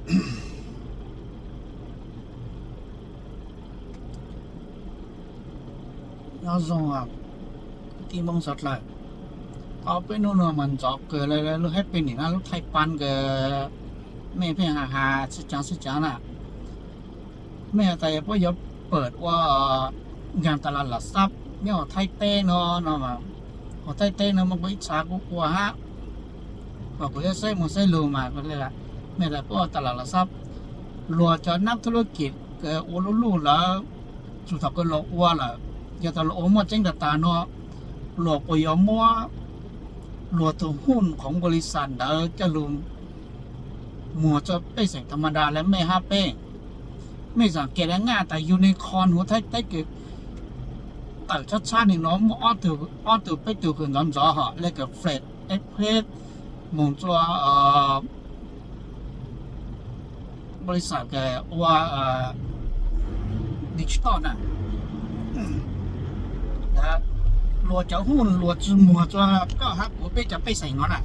Nyob zoo kwv tij Hmoob sawv dlawg, tau peb hnub no mas ntxov kawg lawm lub happening no, lub thaij pan kawg, mej pheej has has xwb cav xwb cav na. Mej has tas yog puab yuav pawm ua nkaag tas las lam xab nyob huv Thaib teb no, no mas huv Thaib teb no muaj kuv ib txha kuj ua hab, kom kuv yuav saib moog saib lug mas mej tas puab ua tas las lam xab, luag cov nab thub lub kis ua lub luj lawm, txug thaum kawg luag ua lawm, yog tas luag ua muaj tseeb tas tas no, luag puas yuav muab luag tug huj khoov npaus lis xas ntawd coj lug muag rua pej xeem tham ma das le mej hab peb. Mej zaam kiag le ngaj tas unicorn huv Thaib teb kws tawm tshab tshab nwg no muaj ob tug peb tug kws ntxov ntxov hom le kws Fred Express moog rua npaus lis xas kws ua digital na. Luag cov huj luag tsi muag rua koj hab kuv peb cov pej xeem no na,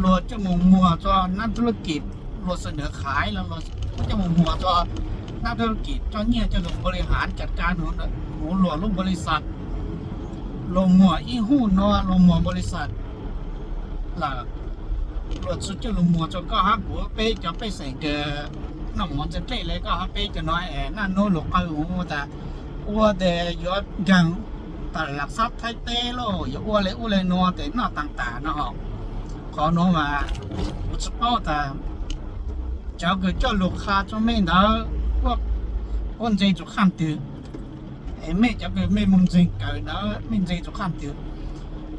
luag coj moog muag rua nab thub lub kis, luag xa nrag khaiv los luag coj moog muag rua nab thub lub kis coj nyiaj coj lug npaus lis xas cas kas huv luag lub npaus lis xas. Luag muag ib huj no luag muag npaus lis xas lawm, luag tsi coj lug muag rua koj hab kuv peb cov pej xeem kws noj mov ntse dlej le koj hab peb cov no es naj nub lug qw huv tas ua tes yuav nkaag tas las xab Thaib teb lauj, yuav ua le ub le nuav tes noj taag tas no hom. Qhov nuav mas kuv tsi paub tas cov kws coj lug qha rua mej ntawd puab ntse txug qaab twg, es mej cov kws mej moog ntseeg kawm ntawd mej ntse txug qaab twg.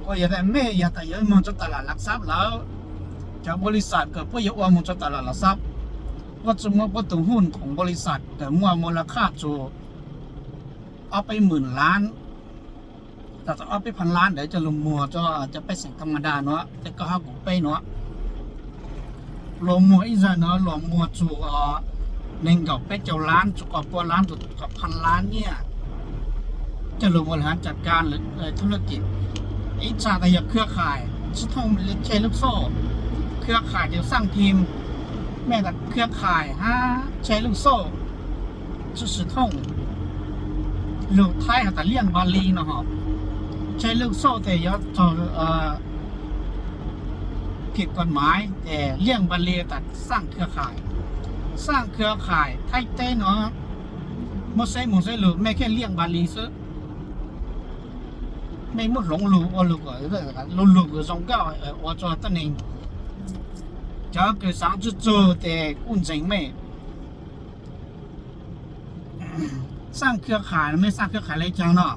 Ua yog tas mej yog tas yuav moog rua tas las lam xab lawm, cov npaus lis xas kws puab yuav ua moog rua tas las lam xab, puab tsi muab puab tug huj khoov npaus lis xas kws muaj moos las qhaj txug ob peb moos lab, tas ob peb phav lab ntawd coj lug muag rua cov pej xeem tham ma das nuav le koj hab kuv peb nuav. Luag muag ib zag nuav luag muag txug neeg nkaum peb caug lab txug kaum pua lab txug kaum phav lab nyiaj coj lug npaus lis xas cas kas thub lub kis. Ib txha tas yog khwb khais tsi thooj le chej lub xoj, khwb khais tes xaaj thim, mej tas khwb khais hab chej lub xoj tsi thooj, lug Thaib has tas liaj npa li no hom. Chej lub xoj tes yuav txug phim koj maiv, es liaj npa li tas xaaj khwb khais. Xaaj khwb khais Thaib teb no muab saib moog saib lug mej kheej liaj npa li xwb. Mej muab hloov lug ua lug, lug lug kws zoo nkauj ua rua tuab neeg, cov kws xaav tsi txug tes kuj ntseeg mej. Xaaj khwb khais, mej xaaj khwb khais le caag no?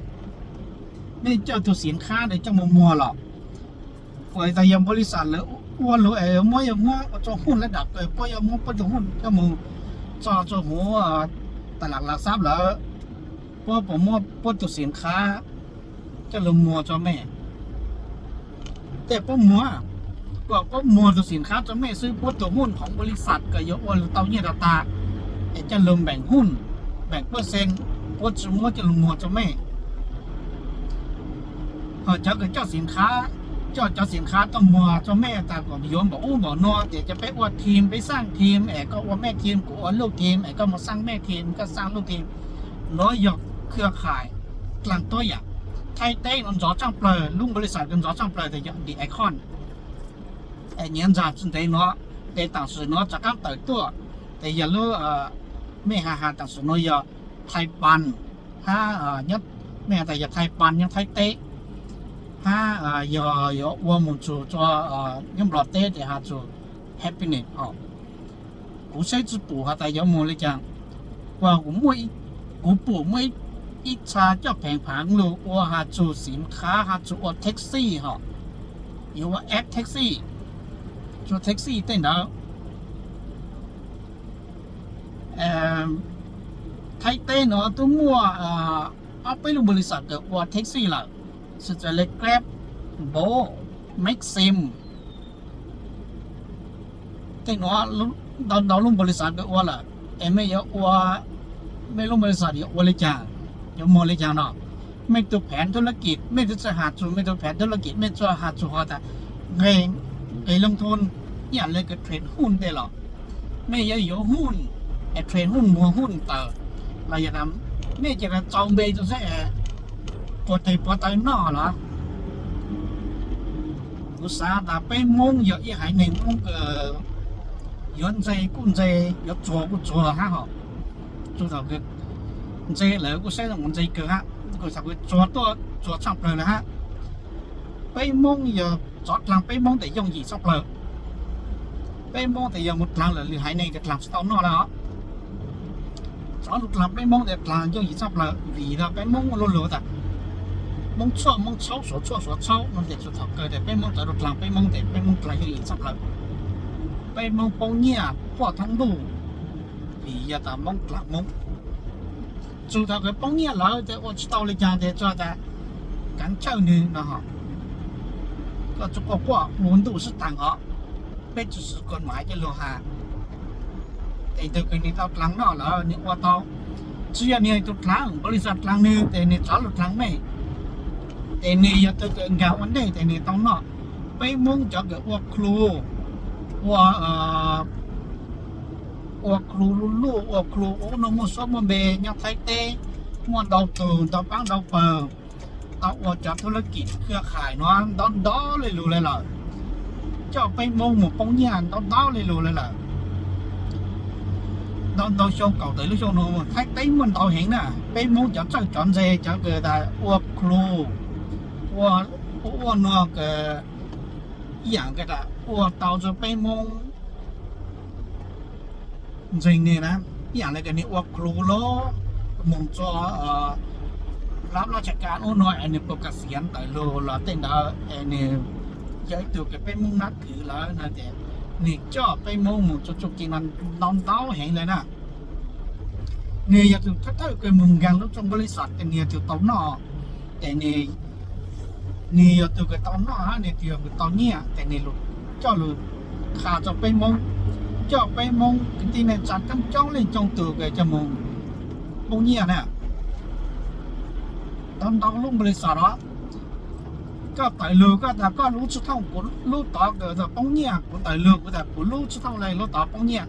Mej coj tug xim khab ntawd coj moog muag los, ua tas yog npaus lis xas lawv ua lug es muab, yog muab ua rua huj lab dam kws puab yuav muab puab tug huj coj moog tso rua huv tas las lam xab lawm, puab puas muab puab tug xim khab coj lug muag rua mej? Tej puab muag, kom puab muag tug xim khab rua mej xwb, puab tug huj khoov npaus lis xas kws yuav ua lug tau nyiaj tas tas, es coj lug npeem huj, npeem puab xee, puab tsi muab coj lug muag rua mej. Ho cov kws coj xim khab, coj cov xim khab tuaj muag rua mej tas kom yuav npaum ub npaum nuav, tes cov peb ua thim, peb xaaj thim, es koj ua mej thim, kuv ua luj thim, es koj moog xaaj mej thim, koj xaaj luj thim. Nuav yog khwb khais dlaag tuab yam. Thaib teb nuav ntxov tshaaj plawg, lub npaus lis xas kws ntxov tshaaj plawg tes yog The Icon. Es nyiav ntxag tsi ntev nuav, tes taam sim nuav rov qaab tawm tuaj, tes yog lub, mej has has taam sim nuav yog Thaib Pan, hab, mej has tas yog Thaib Pan nyob Thaib teb, hab yog yuav ua moog txug rua nyob Nplog teb tes has txug Happiness os. Kuv saib tsi pum has tas yuav moog le caag. Kuas kuv pum muaj ib txha coj pheev phaav lug ua has txug xim khab, has txug ua taxi hom, yuav ua app taxi, txug taxi tej ntawd. Thaib teb nuav tub muaj ob peb lub npaus lis xas kws ua taxi lawm, txhais le Grab, Bolt, Maxim, tej nuav ntau ntau lub npaus lis xas kws ua lawm. Es mej yuav ua, mej lub npaus lis xas yuav ua le caag, yuav muag le caag no? Mej tug pheev thub lab kis, mej tsi has txug mej tug pheev thub lab kis, mej tsuas has txug has tas nqe, nqe loo thoo, ib yam le kws trade huj tej los, Nej yuav yuav huj, es trade huj muag huj tawm, los yog nej cia li txaus npe rau seb puas tes puav taw noj los. Kuv xav tas peb Hmoob yog ib haiv neeg Hmoob kws yuav ntse kuj ntse, yuav txuag kuj txuag hab hos. Txug thaum kws ntse lawm kuj saib zoo ntse kawg hab, kuj txhaj kws txuag tuaj txuag tshaj plawg lawm hab. Peb Hmoob yog tsov dlaag peb Hmoob tes yooj yim tshaj plawg. Peb Hmoob tes yog mus dlaag lawm lwm haiv neeg tes dlaag tsi tau noj lawm os. Tsov lug dlaag peb Hmoob tes dlaag yooj yim tshaj plawg vim yog peb Hmoob muaj lub lug tas Hmoob tshuaj Hmoob txhaub, Suav tshuaj Suav txhaub no tes txug thaum kawg tes peb Hmoob txawm lug dlaag peb Hmoob tes peb Hmoob dlaag yooj yim tshaj plawg. Peb Hmoob poob nyiaj quaj thoob ntuj vim yog tas Hmoob dlaag Hmoob. Txug thaum kawg poob nyiaj lawm tes ua tsi tau le caag tes tsuas tas kaav chawj nwg no hos. Koj tsi quaj quaj ua ntuj sib taag os. Peb tsi siv koj mas coj lug has. Tes tug kws nwg tau dlaag noj lawm nwg ua tau, tsi yog nwg tug dlaag, npaum li xav dlaag nwg tes nwg rov lug dlaag mej. Tes nwg yog tug kws nkaag ua ntej tes nwg tau noj. Peb Hmoob cov kws ua klu, ua, ua klu luj luj, ua klu ua ub nuav muaj suab muaj npe nyob Thaib teb, muaj ntau tug ntau paab ntau pawg, tau ua cov thub lab kim khwj khais nuav ntau ntau le lug le lawm. Coj peb Hmoob moog poob nyiaj ntau ntau le lug le lawm. Ntau ntau xyoo kaum tawm lub xyoo nuav Thaib teb muaj ntau heev na, peb Hmoob cov txawj cov ntse cov kws tas ua klu, ua, ua nuav kws ib yaam kws tas ua tau rua peb Hmoob ntseeg nwg na, ib yaam le kws nwg ua klu los moog rua lab lab tshaj kab ub nuav es nwg puas kam xiav tawm lug los tej ntawd es nwg yog ib tug kws peb Hmoob nab kwv lawm no tes nwg coj peb Hmoob moog rua txuj kev no ntau ntau heev le na. Nwg yog tug thawj thawj kws moog nkaag lub rooj npau li xas tes nwg yog tug tau noj, tes nwg yog tug kws tau noj hab nwg yog tug kws tau nyiaj tes nwg coj lug qha rua peb Hmoob, coj peb Hmoob kwv tij neej tsaa coob coob leej coob tug kws coj moog poob nyiaj na. Ntau ntau lub npau li xas los koj tawm lug koj tas koj lub tsi thooj kuv lub tod kws poob nyiaj, kuv tawm lug kuv tas kuv lub tsi thooj le lub tod poob nyiaj.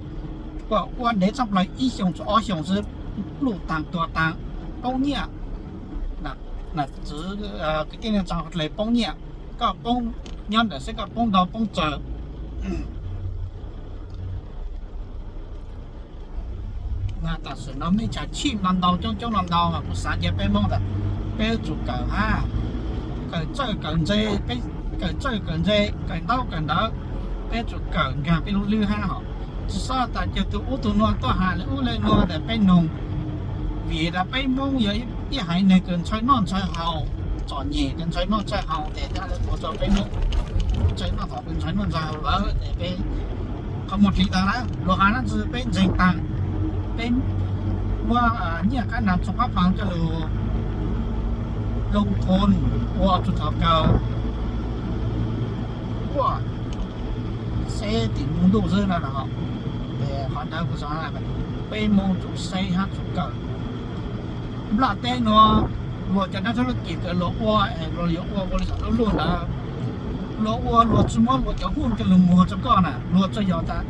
Koj ua ntev tshaj plaws ib xyoos txug ob xyoos xwb, pluj taag tuag taag, poob nyiaj. Nam txwv kwv tij neej tsaa le poob nyiaj, koj poob nyob ntawm seb koj poob ntau poob tsawg. Tam sim no mej tshaj chij no ntau coob coob no ntau mas kuv xav cia peb Hmoob tas peb yuav tsum kawm hab, kawm txawj kawm ntse, peb kawm txawj kawm ntse, kawm ntaub kawm ntawv, peb yuav tsum kawm nkaag peb lub hlwb hab hos. Tsi xob tas cia tug ub tug nuav tuaj has le ub le nuav tas peb noog. Vim tas peb Hmoob yog ib haiv neeg kws ntshai noj ntshai haus, txom nyem kws ntshai noj ntshai haus tes dab le ua rua peb Hmoob ntshai noj thaum kws ntshai noj ntshai haus lawm tes peb qhov muag dlig taag na, luas has nab tsi peb ntseeg taag, peb muab nyiaj qab nag txug qab paag coj lug loo thoob ua txug thaum kawg quaj seb tim ntuj xwb no. Qhov ntawd kuv xav peb Hmoob tsum seb hab tsum kawm. Nplaj teb nuav luas cov nab thub lab kim kawm luas ua, luas yuav ua ua li xam lub luj ntawd, luas ua luas tsi muab luas cov huj coj lug muag rua koj na, luas tsuas yog tas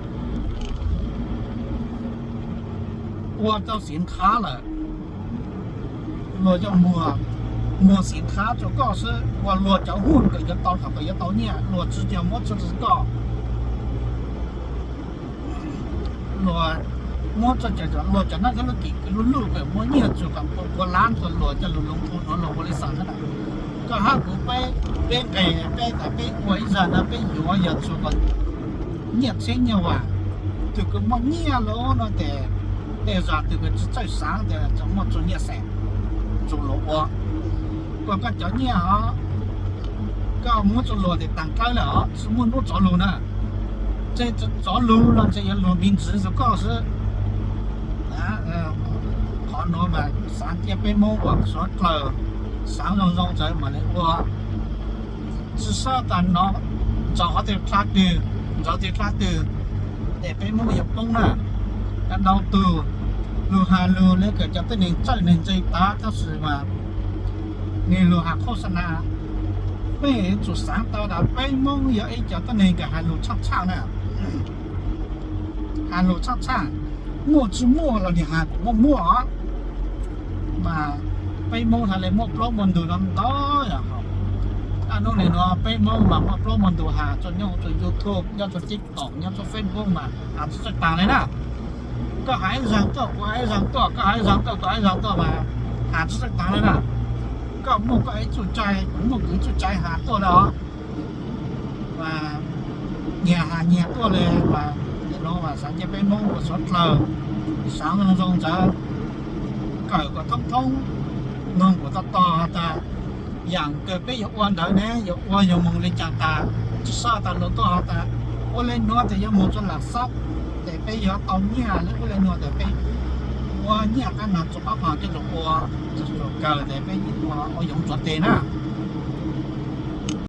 ua tau siv nqhab lawm, luas coj muag, muag siv nqhab rua koj xwb, ua luas cov huj kawm yuav tau thaum kawg yuav tau nyiaj, luas tsi yog muab tsi rua koj. Luas muab txoj cai luas cov nab thub lab kim kawm luj luj kawm muab nyiaj txug kom pua pua lab rua luas coj lug loo thoob nuav luas ua li xam na. Koj hab kuv peb, peb nqeg peb tas peb ua ib zag no peb yuav yog txug kom nyiaj txheeb nyiaj vam. Tug kws muaj nyiaj lawm no tes tej zag tug kws tsi txawj xaav tes tsuas muaj txug nyiaj xeem txug luas ua. Koj, koj cov nyiaj os, koj muab rua luas tes taag dlawb lawm os, tsi muaj nub rov lug na. Tse rov lug los ntshe yuav lug miv ntxiv rua koj xwb. Qhov nuav mas xaav cia peb Moob ua suav dlawg, xaav zoo zoo ntawd mam le ua. Tsi xob tas no ntxaus qhov twg dlha twg, ntxaus twg dlha twg, tes peb Moob yuav poob na. Ntau tug lug has lug le kws cov tuab neeg txawj neeg ntse tas tab sis mas nwg lug has khauj xa na. Peb yuav tsum xaav tau tas peb Moob yog ib cov tuab neeg kws has lug tshaj tshaj na. Has lus txhaj txhaj, muaj tsis muaj los nim has kuj muaj muaj os. Mas peb Hmoob hla le muaj plaub muaj ntug no ntau yom. Aj hnub nim no peb Hmoob mas muaj plaub muaj ntug has txhua nyob txhua YouTube, nyob txhua TikTok, nyob txhua Facebook mas has tsis txawj taag li na. Koj has ib zaag tuaj kuv has ib zaag tuaj, koj has ib zaag tuaj kuv has ib zaag tuaj mas has tsis txawj taag li na. Koj muaj koj ib txuj cai, kuv muaj kuv ib txuj cai has tuaj li os. Mas nyias has nyias tuaj li mas, nim no mas xav cia peb Hmoob ua suav dlawg, xav zoo zoo ntawd, kawm kom thoob thoob, noog kom tog tog has tas yaam kawg peb yuav ua ntawd ne, yuav ua yuav moog li caag tas, tsi xob tas lug tuaj has tas ua le nuav tes yuav moog txug lam xob, tes peb yuav tau nyiaj le, ua le nuav tes peb ua nyiaj qab nag txug qab pham coj lug ua, tsi lug kawg tes peb ua ua yoov tsuav teg na.